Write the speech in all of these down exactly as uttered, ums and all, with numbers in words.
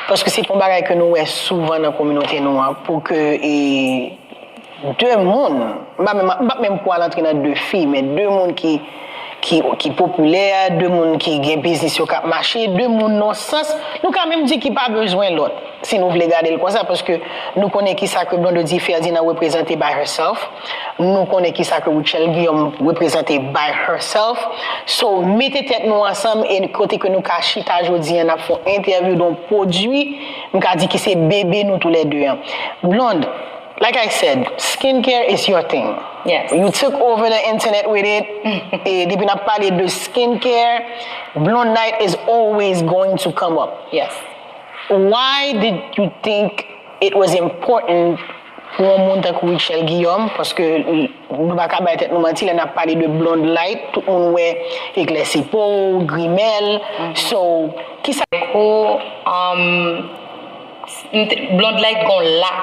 Paske se yon bagay ke nou wè souvan nan kominote nou an, pou ke e, de moun, m pa menm, m p ap menm pou al antre nan de fi, men de moun ki, ki, ki popilè, de moun ki gen biznis yo k ap mache, de moun nan sans, nou ka menm di ki pa bezwen lòt, si nou vle gade l konsa, paske nou konnen kisa ke Blondedy Ferdinand reprezante by herself, nou konnen kisa ke Rutshelle Guillaume reprezante by herself. So, mete tèt nou ansanm e kote ke nou ka chita jodi an, n ap fè yon entèvyou de yon pwodui, m ka di ki se bebe nou toulède an. Blonde, like I said, skincare is your thing. Yes. You took over the internet with it. E depi n ap pale de skincare, Blonde Night is always going to come up. Yes. Why did you think it was important pou yon moun tankou Rutshelle Guillaume? Paske nou pa ka bay tèt nou manti, lè n ap pale de Blonde Light, tout moun wè eklèsi po, grimèl. So, kisa Pou um, Blonde Light gon lak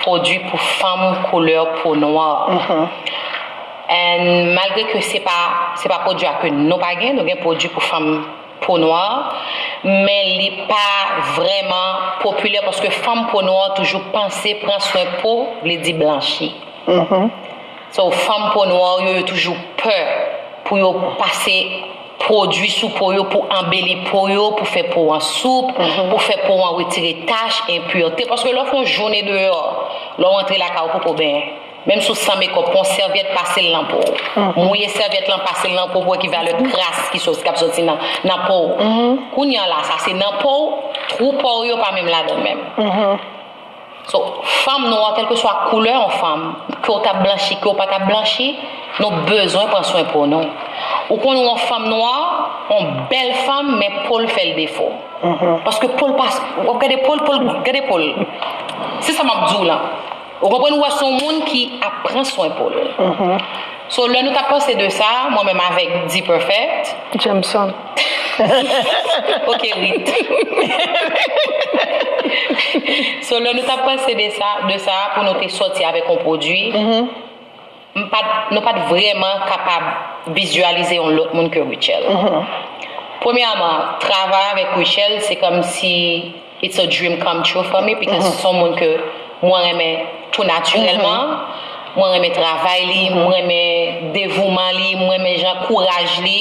pwodui pou fanm koulè po nwa. And malgre ke se pa se pa pwodui a ke nou pa gen, nou gen pwodui pou fanm po nwa, men li pa vrèman popilè paske fanm po nwa toujou panse pran swen po vle di blanchi. So fanm po nwa yo, yo toujou pè pou yo pase pwodui sou po yo pou anbeli po yo, pou fè po an soup, pou fè po an retire tach, enpirte. Paske lè w fè yon jounen deyò, lè w antre lakay ou poko benyen. Menm si w san mekòp, pran yon sèvyèt pase l nan po w. Mouye sèvyèt lan, pase l nan po w pou w wè ki valè kras ki sòti, k ap sòti nan, nan po w. Kounye a la, sa se nan po w, twou po w yo pa menm ladan l menm. So, fanm nwa, kèlkeswa koulè yon fanm, ke w t ap blanchi, ke w pa t ap blanchi, nou bezwen pran swen po nou. Ou konn yon fanm nwa, yon bèl fanm, men po l fè l defo. Paske po l pa, w ap gade po l, po l, gade po l. Se sa m ap di w lan. Ou konprann, ou wè se yon moun ki ap pran swen po l. So, lè nou t ap panse de sa, mwen menm avèk D-Perfect. Jameson. Ok, Rit. So, lè nou t ap panse de sa, de sa, pou nou te sòti avèk yon pwodui, m pa t, nou pa t vrèman kapab vizyalize yon lòt moun ke Rutshelle. Premyèman, travay avèk Rutshelle, se kòmsi it's a dream come true for me, because se yon moun ke mwen renmen tou natirèlman. Mwen renmen travay li, mwen renmen devouman li, mwen renmen jan kouraj li,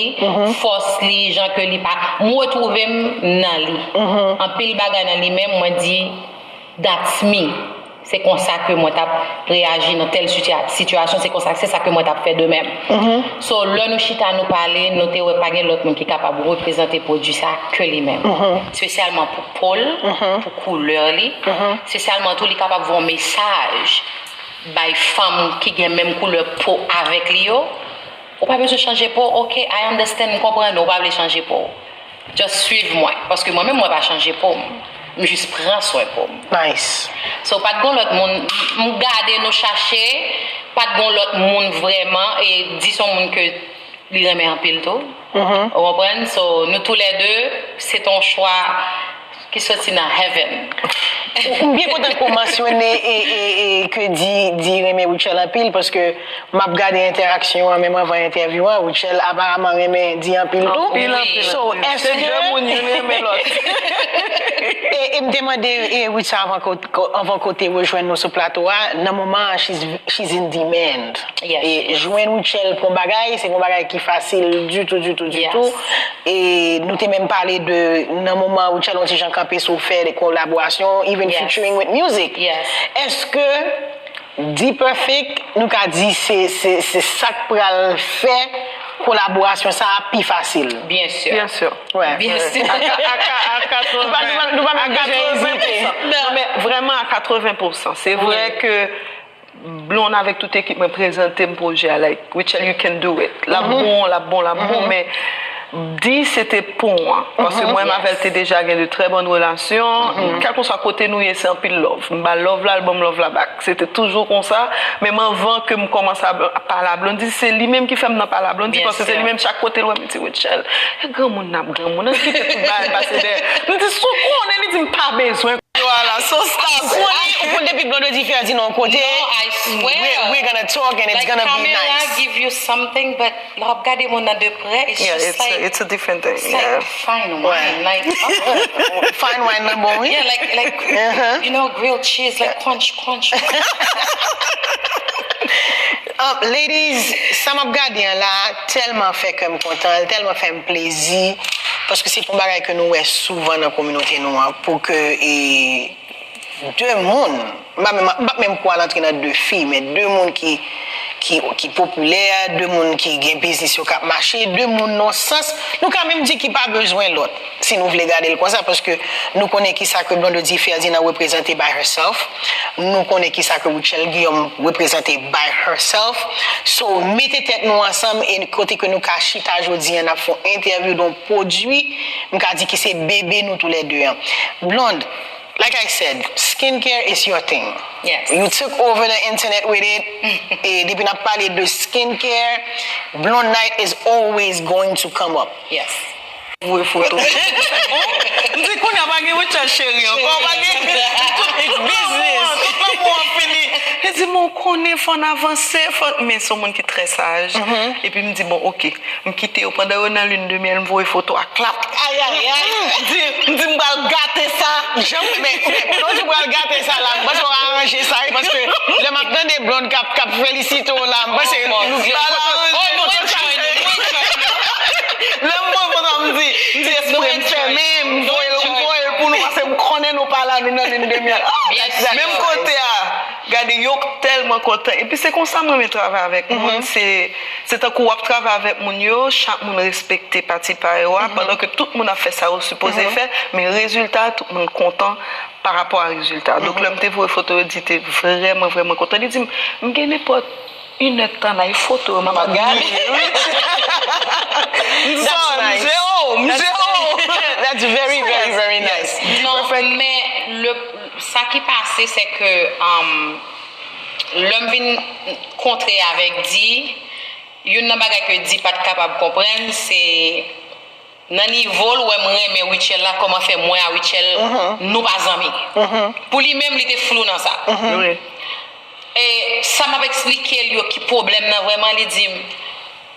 fòs li, jan ke li pa. M retwouve m nan li. Anpil bagay nan li menm, mwen di, that's me. Se konsa ke mwen t ap reyaji nan tèl sitia- sitiyasyon, se konsa, se sa ke mwen t ap fè de menm. So, lè nou chita, nou pale, nou te wè pa gen lòt moun ki kapab reprezante pwodui sa ke li menm. Espesyalman pou po l, pou koulè li. Espesyalman tou, li kapab voye yon mesaj bay fanm ki gen menm koulè po avèk li yo. Ou pa bezwen chanje po, ok, I understand, m konprann ou, ou pa vle chanje po. Just swiv mwen, paske mwen menm mwen pa chanje po m. M jis pran swen po m. Nice. So, pa t gon lòt moun, m gade nou chache, pa t gon lòt moun vrèman, e di se yon moun ke li renmen anpil tou. Ou konprann? So, nou toulède, se t on chwa ki soti nan heaven. M byen kontan ke w mansyone e, e, e ke Di, Di renmen Rutshelle anpil, paske m ap gade entèraksyon an, menm anvan entèvyou an, Rutshelle aparaman renmen Di anpil tou. Anpil, anpil, So, anpil. Se èske de moun, youn renmen lòt. E, e m te mande e, Rutshelle anvan ke, ke, anvan ke w te rejwenn nou sou plato a, nan moman an, she's, she's in demand. Yes, E yes. Jwenn Rutshelle pou yon bagay, se yon bagay ki fasil ditou, ditou, Yes. ditou. E nou te menm pale de, nan moman Rutshelle yon ti jan kanpe sou fè de kolaborasyon, even Yes. featuring with music. Yes. Èske D-Perfect, nou ka di se, se, se sa k pral fè kolaborasyon sa a pi fasil? Byen si. Byen si. Ouais. Byen si. A ka- a ka- a katreven, Nou pa- nou pa menm a bezwen ezite. katreven pou san. Non, men vrèman a katreven pou san. Se vre ke Blonde avèk tout ekip mwen prezante m pwojè a, like, Rutshelle, you can do it. L ap bon, l ap bon, l ap bon, men Di se te pon an. Paske mwen menm avè l te deja gen de trè bòn relasyon. Kèlkeswa kote nou ye, se anpil love. M ba love la, l ban m love la back. Se te toujou konsa. Menm anvan ke m kòmanse a pale a Blondedy, se li menm ki fè m nan pale a Blondedy, Byen paske se si. Li menm chak kote l wè m, li di, Rutshelle, e granmoun n ap granmoun, ann kite tout bagay pase dèyè. M di, si w konnen, li di m pa bezwen. Voilà, so stop. Ou konnen, ou konnen depi Blondedy Ferdinand yon kote, No, I swear. we're, we're gonna talk and it's Like, gonna be camera nice. Give you something, but lè w ap gade moun nan de prè, it's Yeah, just it's like, a, it's a different thing. it's Yeah. Like fine wine, like, oh. Fine wine nan bon, wi. Yeah, like, like, Uh-huh. you know, grilled cheese, like, crunch, crunch. Um, ladies, sa m ap gade an la tèlman fè kè m kontan, l tèlman fè m plezi, paske se pou yon bagay ke nou wè souvan nan kominote nou an, pou ke e, de moun, m pa menm, m pa menm kwè al antre nan de fi, men de moun ki, ki, ki popilè, de moun ki gen biznis yo k ap mache, de moun nan sans, nou ka menm di ki pa bezwen lòt. Si nou vle gade l konsa, paske nou konnen ki sa ke Blondedy Ferdinand reprezante by herself, nou konnen ki sa ke Rutshelle Guillaume reprezante by herself. So, mete tèt nou ansanm e kote ke nou ka chita jodi an, n ap fè yon entèvyou de yon pwodui, m ka di ki se bebe nou toulède an. Blonde, like I said, skincare is your thing. Yes. You took over the internet with it. E depi n ap pale de skincare, Blonde Night is always going to come up. Yes. Voye foto. M di kounye a pa gen Rutshelle cheri ankò, pa gen. It's business. Tout lanmou an fini. Li di, "Mwen konnen fò n avanse, fò." Men se yon moun ki trè saj. Epi m di, "Bon, oke." M kite yo pandan yo nan lune de miel, m voye foto a klap. Ay, ay, ay. M di, m di, "M pral gate sa." Janm, men, men, Blondedy pral gate sa la. M panse w aranje sa, wi, paske lè m ap tande Blonde k ap, k ap felisite w la, m panse nou Bal aranje. Oh, nou enjoy, nou, nou enjoy. Lè m voye foto, m di, m di espre m fèmen, m voye l, m voye l pou nou, paske m konnen nou pa la, nou nan lune de miel. Ah, Byen si. Menm kote a, gade, yo tèlman kontan. Epi se konsa mwen renmen travay avèk moun. Se, se tankou w ap travay avèk moun yo, chak moun respekte pati pa yo a, pandan ke tout moun ap fè sa yo sipoze fè, men rezilta a, tout moun kontan pa rapò a rezilta. Donk, lè m te voye foto yo, di te vrèman, vrèman kontan. Li di m, "M gen nenpòt inèdtan la, e foto yo, m ap gade." M di, "Oh, m jere w, m jere w." That's very, very, very nice. Non, men le, sa ki pase, se ke um, lè m vin kontre avèk Di, youn nan bagay ke Di pa t kapab konprann, se nan nivo l wè m renmen Rutshelle la, kòman fè mwen a Rutshelle, nou pa zanmi. Pou li menm, li te flou nan sa. Wi. E sa m ap eksplike l yo ki pwoblèm nan vrèman, li di m,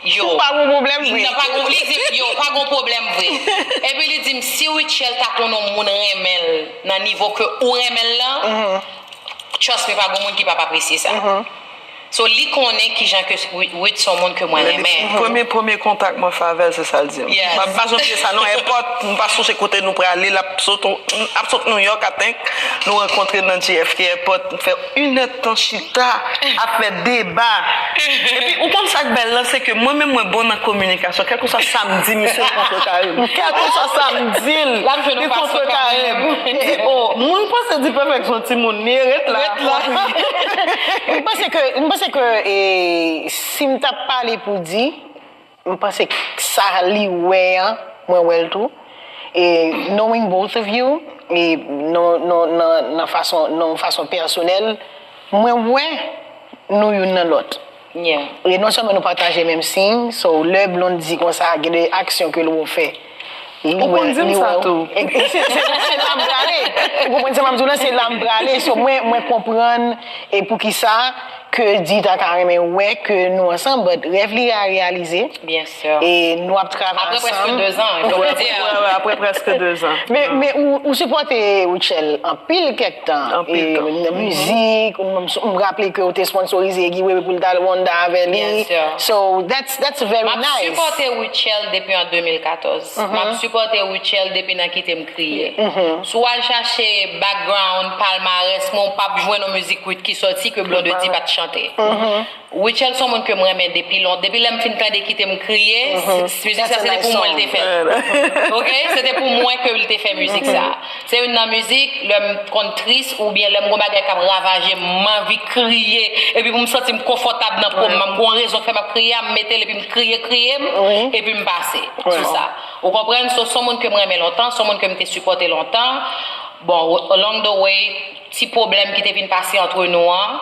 yo. Ou pa gon pwoblèm vre. Nan pa gon, li di m, yo, pa gon pwoblèm vre. Epi li di m, si Rutshelle ta konn yon moun renmen l nan nivo ke ou renmen l lan, trust me, pa gon moun ki p ap apresye sa. So, li konnen kijan ke Ruth, Ruth se yon moun ke mwen renmen. Premye, premye kontak mwen fè avè l, se sa l di m. Yes. M pa janm bliye sa non, èpòt, m pa sonje kote nou prale, l ap sot, ap sot New York, I think, nou rankontre nan J F K èpòt, nou fè inèdtan chita, ap fè deba. Epi, ou konn sa k bèl lan, se ke mwen menm, mwen bon nan kominikasyon, kèlkeswa sa m di, misye kontrekare m. Kèlkeswa sa m di l, li kontrekare m. Li di, oh, mwen panse Di Perfect se yon timoun, li ret la. M panse ke, m panse ke e, si m t ap pale pou Di, m panse sa li wè an, mwen wè l tou. E knowing both of you, e nan, nan, nan, nan fason, nan yon fason pèsonèl, mwen wè nou youn nan lòt. Yeah. E non sèlman nou pataje menm siy, so lè Blonde di konsa, gen de aksyon ke l wè w fè. Li Ou konn di m sa tou. E, e, se, se, se la m prale. Ou konprann sa m ap di w la, se la m prale. So, mwen, mwen konprann e poukisa ke Di ta ka renmen wè ke nou ansanm, but rèv li a reyalize. Byen si. E nou ap travay Apre prèske ansanm. Dezan, je veux dire. Wè, wè, apre prèske dezan. Men, men ou, ou sipòte Rutshelle anpil kèk tan. Anpil tan. E nan mizik, ou menm, m raple ke ou te sponsorize Guy Wewe pou l t al Rwanda avè li. Byen si. So, that's, that's very M ap nice. Sipòte Rutshelle depi an de mil katòz. M ap sipòte Rutshelle depi nan Kite m kriye. Si w al chache background, palmarès mwen, ou p ap jwenn yon mizik Ruth ki sòti ke Blondedy pa t chante. Rutshelle se yon moun ke m renmen depi lon-, depi lè m fin tande Kite m kriye, s- mizik sa se te pou mwen l te fè. Ok? Se te pou mwen ke l te fè mizik sa. Se youn nan mizik, lè m konn tris oubyen lè m gon bagay k ap ravaje m, m anvi kriye, epi pou m santi m konfòtab nan po m, m gon rezon k fè m ap kriye a, m mete l epi m kriye, kriye m, epi m pase sou sa. Ou konprann? So, se yon moun ke m renmen lontan, se yon moun ke m te sipòte lontan. Bon, along the way, ti pwoblèm ki te vin pase antre nou an,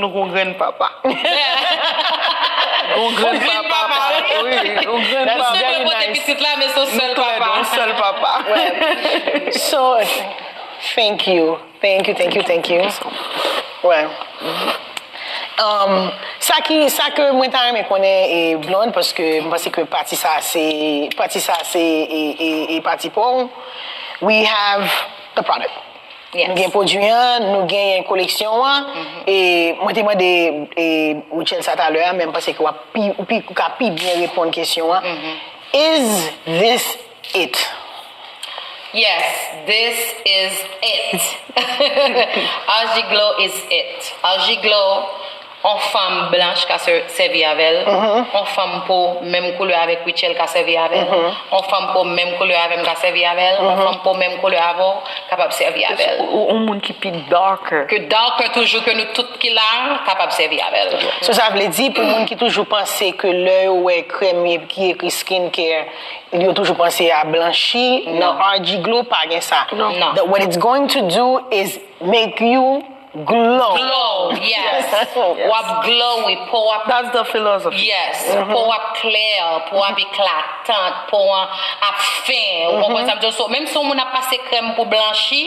nou gon grenn papa. Gon grenn papa, wi, gon grenn papa. That's very nice. Pitit la, men se yon sèl papa. Yon sèl papa. So, thank you. Thank you, thank you, thank you. Well, um, sa ki, sa ke mwen ta renmen konnen e Blonde, paske m panse ke pati sa se, pati sa se e, e, e pati pou ou. We have the product. Nou gen pwodui an, nou genyen koleksyon an, e mwen te mande e Rutshelle sa talè a, men m panse ke w ap pi, ou pi, ou ka pi byen reponn kesyon an. Is this it? Yes, this is it. Argy Glow is it. Argy Glow, on fanm blanch ka sèvi avè l, on fanm po menm koulè avèk Rutshelle ka sèvi avè l, on fanm po menm koulè avè m ka sèvi avè l, on fanm po menm koulè avè w kapab sèvi avè l. Ou, ou moun ki pi darker. Ke darker toujou ke nou tout ki la kapab sèvi avè l. So sa vle di pou moun ki toujou panse ke lè yo wè krèm ki ekri skincare, yo toujou panse a blanchi, nan Argy Glow pa gen sa. Non. The- what it's going to do is make you glow. Glow, yes. W ap glow, wi, po w ap That's the philosophy. Yes, po w ap klè, po w ap eklatant, po w ap fen. Ou konprann sa m di w? So, menm si yon moun ap pase krèm pou blanchi,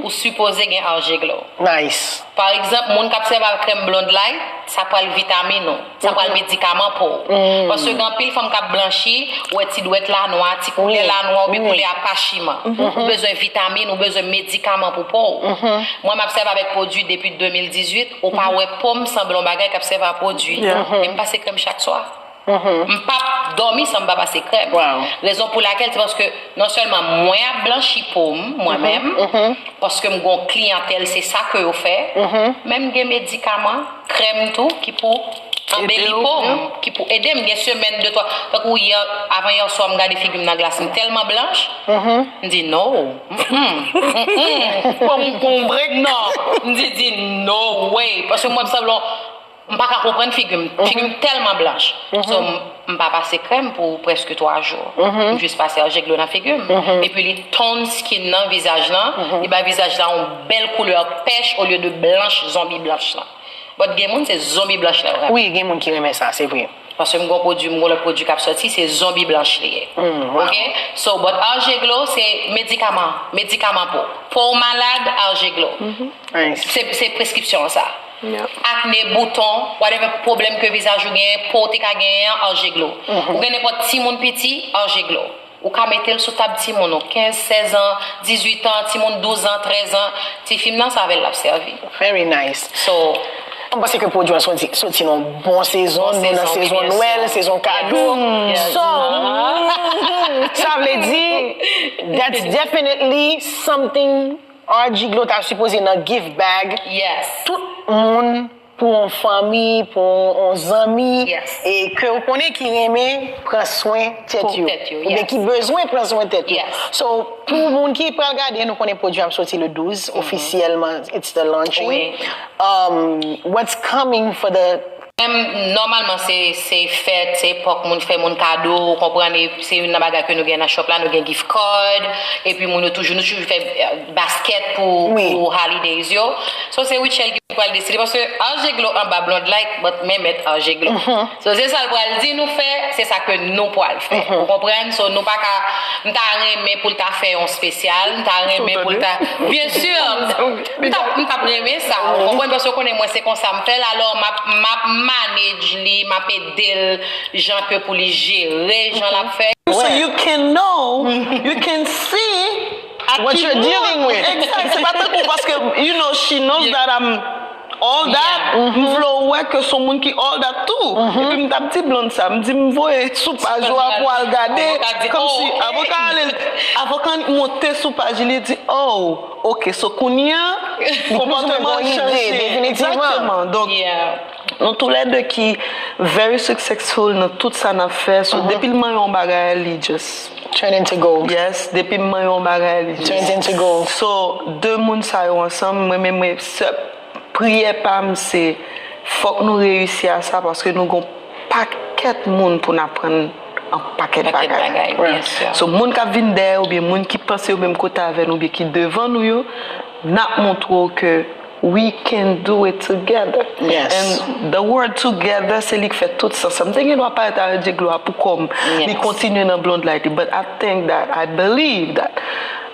ou sipoze gen Argy Glow. Nice. Pa egzanp, moun k ap sèvi ak krèm Blonde Light, sa pral vitamin ou, sa pral medikaman po w. Paske gen anpil fanm k ap blanchi, ou wè ti dwèt la nwa, ti koulè la nwa, oubyen koulè a pachiman. Ou bezwen vitamin, ou bezwen medikaman pou po w. Mwen, m ap sèvi avèk pwodui depi de mil dizuit, ou pa wè po m sanble yon bagay k ap sèvi a pwodui. Men m pase krèm chak swa. M p ap dòmi san m pa pase krèm. Rezon pou lakèl, se paske non sèlman mwen ap blanchi po m, mwen menm, paske m gon kliyantèl, se sa ke yo fè, men m gen medikaman, krèm tou, ki pou anbeli po m, ki pou ede m. Gen semèn, de, twa, tankou yè, avan yè swa, m gade figi m nan glas, m tèlman blanch, m di, no, mm, mm, mm, mm. Fò m gon break, non. M di, di, no way. Paske mwen, m sanble yon M pa ka konprann figi m. Figi m tèlman blanch. So, m, m pa pase krèm pou prèske twa jou. M jis pase Argy Glow nan figi m. Epi li tone skin nan, vizaj lan, li bay vizaj la yon bèl koulè pèch olye de blanch, zonbi blanch lan. But gen moun, se zonbi blanch lan yo renmen. Wi, gen moun ki renmen sa, se vre. Paske m gon pwodui, m gon lòt pwodui k ap sòti, se zonbi blanch li ye. Ok? So, but Argy Glow, se medikaman, medikaman po. Po w malad, Argy Glow. Se, se preskripsyon an sa. Akne, bouton, whatever pwoblèm ke vizaj ou genyen, po w te ka genyen an, Argy Glow. Ou gen nenpòt timoun piti, Argy Glow. Ou ka mete l sou tab timoun ou, kenz, sèz an, dizuit an, timoun douz an, trèz an. Tifi m nan, se avè l l ap sèvi. Very nice. So, Mwen panse ke pwodui an soti, soti nan bon sezon, nou nan sezon Nwèl, sezon kado. So, sa vle di, That's definitely something R G Glow ta sipoze nan gift bag. Yes. Tout moun pou yon fanmi, pou yon zanmi, Yes. e ke w konnen ki renmen pran swen tèt Pou yo. tèt yo, Oubyen yes. ki bezwen pran swen tèt yo. Yes. So, pou moun ki pral gade, nou konnen pwodui a ap soti le douz, ofisyèlman, it's the launching. Wi. Um, what's coming for the Menm nòmalman se se fèt, se epòk moun fè moun kado, ou konprann, e se youn nan bagay ke nou gen nan shop la, nou gen gift card, epi moun yo toujou, nou toujou fè eh, basket pou, Wi. Pou holidays yo. So se Rutshelle ki pral deside, paske R G Glow anba Blonde Light, but men mèt R G Glow. So se sa l pral di nou fè, se sa ke nou pral fè. Ou konprann? So nou pa ka, m ta renmen pou l ta fè yon spesyal, m ta renmen pou l ta, byen si, m ta, m t ap renmen sa, ou konprann, paske ou konnen mwen se konsa m fè l, alò m ap, m ap manage li, m ap ede l jan ke pou li jere, jan l ap fè. So you can know, you can see What you're dealing with. Exact. Se pa tankou paske, you know, she knows that I'm all that. M vle w wè ke se yon moun ki all that tou. Epi m t ap di Blonde sa, m di m voye sou paj ou a pou al gade. Avoka di, Kòmsi oh. Avoka ale, avoka monte sou paj li, li di, oh, ok, so kounye a, konpòteman an chanje. Definitivman. Exactement. Donk, Yeah. nou toulède ki very successful nan tout sa n ap fè. So, depi l manyen yon bagay, li just Turn into gold. Yes, depi m manyen yon bagay, li Turns into gold. So, de moun sa yo ansanm, mwen menm, mwen, sè, priyè pa m, se fòk nou reyisi a sa, paske nou gon pakèt moun pou n aprann an pakèt Pakèt bagay. Bagay, byen si. So, moun k ap vin dèyè, oubyen moun ki panse yo menm kote avè nou, oubyen ki devan nou yo, n ap montre w ke we can do it together. Yes. And the word together, se li k fè tout sans. M te gen dwa parèt a R G Glow a pou kò m. Li Yes. Kontinye nan Blonde Light. But I think that, I believe that,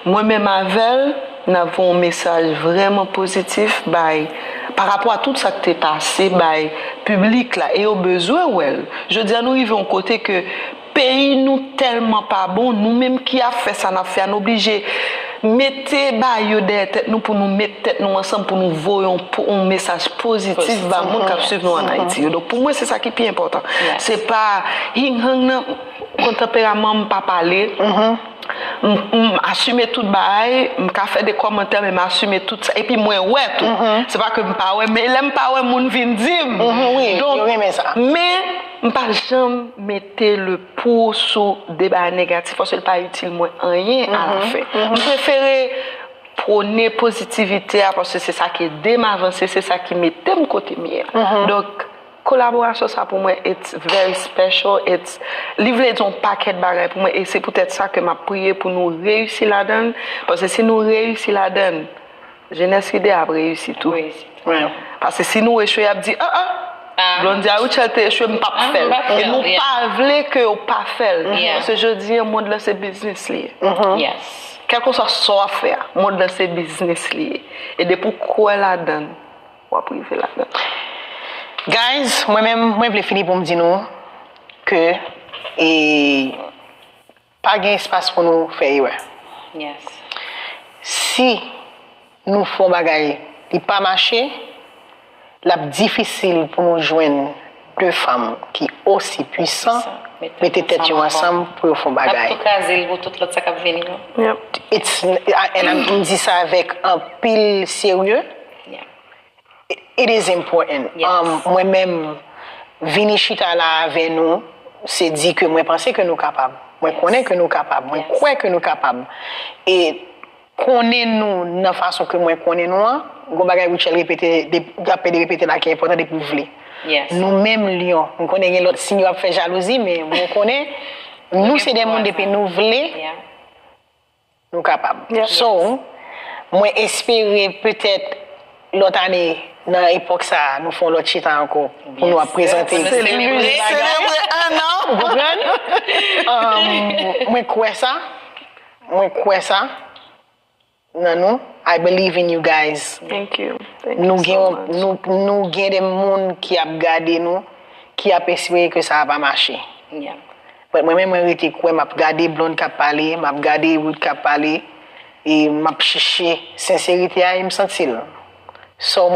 mwen menm avè l, n ap voye yon mesaj vrèman pozitif bay, pa rapò a tout sa k te pase, bay piblik la. E yo bezwen wè l. Jodi a, nou rive yon kote ke peyi nou tèlman pa bon, nou menm ki ap fè sa n ap fè a, nou oblije mete bagay yo dèyè tèt nou pou nou met tèt nou ansanm pou nou voye yon, po- yon mesaj pozitif ba moun k ap swiv nou ann Ayiti yo. Donk, pou mwen, se sa ki pi enpòtan. Yes. Se pa hing hang nan, kon tanperaman m pa pale. M, m asime tout bagay, m ka fè de kòmantè, men m asime tout sa. Epi mwen wè tou. Se pa ke m pa wè, men lè m pa wè, moun vin di m. Wi, Donk, yo renmen sa. Men, m pa janm mete le pou sou de bagay negatif, paske l pa itil mwen anyen alafen. M prefere pwone pozitivite a, paske se sa ki ede m avanse, se sa ki mete m kote m ye a. Donk, kolaborasyon sa pou mwen, it's very special, it's, li vle di yon pakèt bagay pou mwen, e se poutèt sa ke m ap priye pou nou reyisi ladan l, paske si nou reyisi ladan l, jenès ide ap reyisi tou. Reyisi. Right. Paske si nou echwe, y ap di, ah, ah, Blonde a Rutshelle te echwe, m p ap Ah, fè l. m p ap fè E l, nou yeah. Pa vle ke yo pa fè l. Yeah. Paske jodi a, mond lan se biznis li ye. Yes. Kèlkeswa sa w ap fè a, mond lan se biznis li ye. E depi w kwè ladan l, w ap rive ladan l. Guys, mwen menm, mwen vle fini pou m di nou ke e, pa gen espas pou nou fè erè. Yes. Si nou fè yon bagay, li pa mache, l ap difisil pou nou jwenn de fanm ki osi pwisan, mete tèt yo ansanm pou yo fè yon N ap bagay. Tou kraze l pou tout lòt sa k ap vini, non? Yep. It's, and I'm, m di sa avèk anpil serye. Yeah. It is important. Yes. Um, mwen menm, vini chita la avè nou, se di ke mwen panse ke nou kapab. Mwen konnen ke nou kapab. Mwen Yes. Kwè ke nou kapab. E konnen nou nan fason ke mwen konnen nou an, gon bagay Rutshelle repete, de, ap pede repete la ki enpòtan depi w vle. Yes. Nou menm lyon, m konnen gen lòt siy yo ap fè jalouzi, men mwen konnen nou se de moun depi nou vle, Yeah. nou kapab. Yeah. So, mwen espere petèt lòt ane, nan epòk sa, nou fè yon lòt chita ankò pou nou ap Yes. prezante. Pou nou selebre. Selebre un an. Ou konprann? Um, mwen kwè sa. Mwen kwè sa nan nou. I believe in you guys. Thank you. Thank Nou you gen so yon- much. nou, nou gen de moun ki ap gade nou, ki ap espere ke sa va mache. Yeah. But mwen menm, mwen rete kwè, m ap gade Blonde k ap pale, m ap gade Ruth k ap pale, e m ap chèche senserite a e m santi l. So,